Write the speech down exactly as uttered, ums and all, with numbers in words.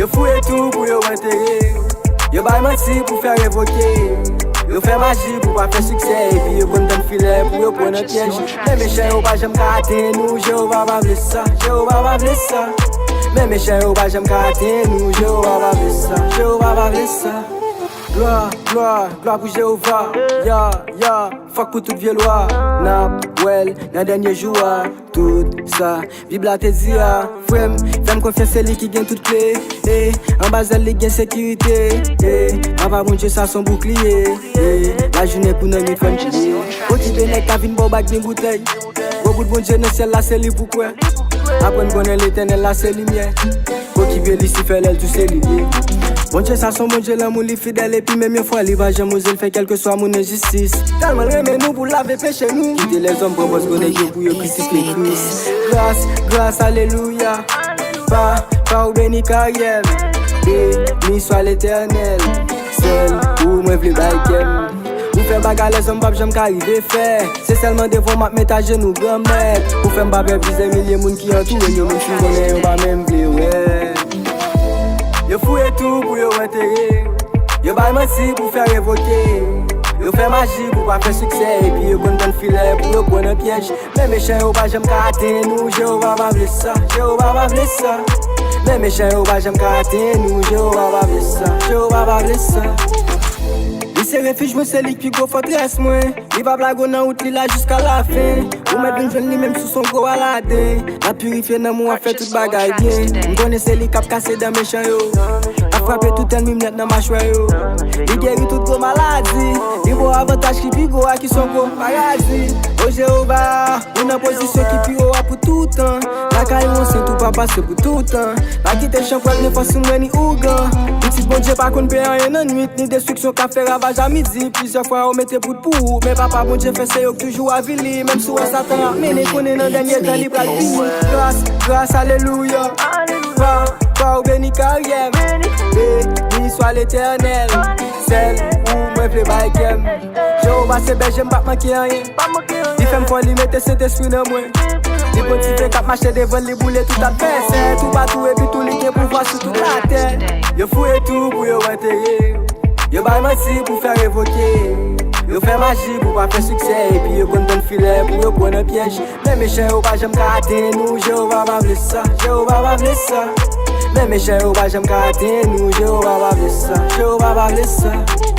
Yo fouye tou pou yo antere. Yo bay manti pou fè revoke. Yo fè maji pou pa fè siksè. Epi yo konn tann filè pou yo pran nan pyèj. Men mechan yo pa janm ka atenn ou, Jewova pa vle sa, Jewova pa vle sa. Men mechan yo pa janm ka atenn ou, Jewova pa vle sa, Jewova pa vle sa. Glwa, glwa, glwa pou Jewova. Ya, ya, fòk pou tout vye lwa. N ap wè l nan dènye jou a. Tout sa Bib la te di a, frè m, fè m konfyans, se li ki gen tout kle. E, anba zèl li gen sekirite. E, apa Bondye sa s on boukliye. E, lajounen kou nan nwit fò n kriye. Okipe nèg k ap vin ba w bag ni boutèy. Gwo bout Bondye nan syèl la, se li pou kwè. Aprann konnen Letènèl la se limyè. Okipe Lisifè, lè l tou se li l ye. Bondye sa s on Bondye lanmou, li fidèl, epi menm yon fwa li pa janm oze l fè kèlkeswa moun enjistis. Tèlman l renmen nou pou l lave peche nou. Kite lèzòm pran pòz gwo nèg yo pou yo krisifye Kris. Gras, gras, alelouya. Pa, pa ou beni karyè m. Beni swa Letènèl. Sèl ou mwen vle bay kè m. Ou fè bagay lèzòm p ap janm ka rive fè. Se sèlman devan w m ap met ajenou, Granmèt. Ou fè m pa pè plizyè milye moun ki antoure m yo, menm si m konnen yo pa menm vle wè. Yo fouye tou pou yo antere. Yo bay manti pou fè revoke. Yo fè maji pou pa fè siksè. Epi yo konn tann filè pou yo pran nan pyèj. Men mechan yo pa janm ka atenn ou, Jewova pa vle sa, Jewova pa vle sa. Men mechan yo pa janm ka atenn ou, Jewova pa vle sa, Jewova pa vle sa. Li se refij mwen, se li ki pi gwo fòtrès mwen. Li p ap lage w nan wout li la jiska lafen. Ou mèt vin jwenn li menm si w s on gwo Aladen. L ap pirifye nanm ou, ap fè tout bagay byen. M konnen se li k ap kase dan mechan yo. L ap frape tout ènmi m nèt nan machwè yo. Li geri tout gwo maladi. Li ba w avantaj ki pi gwo a, ki s on gwo paradi. O Jewova, ou nan pozisyon ki pi wo a pou toutan. Lakay ou ansent ou pa pase pou toutan. Pa kite chan pran nenpòt sou mwen ni ougan. Pitit Bondye pa konn pè anyen nan nwit, ni destriksyon k ap fè ravaj a midi. Plizyè fwa yo mete poud pou ou, men Papa Bondye fè se yo k toujou avili. Menm si w wè Satan ap mennen, konnen nan dènye tan li pral fini. Gras, gras, alelouya. Pa, pa ou beni karyè m. Beni swa Letènèl. Sèl ou mwen vle bay kè m. Jewova se bèje m, p ap manke anyen. Li fè m fò, li mete Sentespri nan mwen. Li pran ti fen k ap mache devan l, li boule tout advèsè toupatou, epi tou li gen pouvwa sou tout latè. Yo fouye tou pou yo antere. Yo bay manti pou fè revoke. Yo fè maji pou pa fè siksè, epi yo konn tann filè pou yo pran nan pyèj. Men mechan yo pa janm ka atenn ou, Jewova pa vle sa, Jewova pa vle sa. Men mechan yo pa janm ka atenn ou, Jewova pa vle sa, Jewova pa vle sa.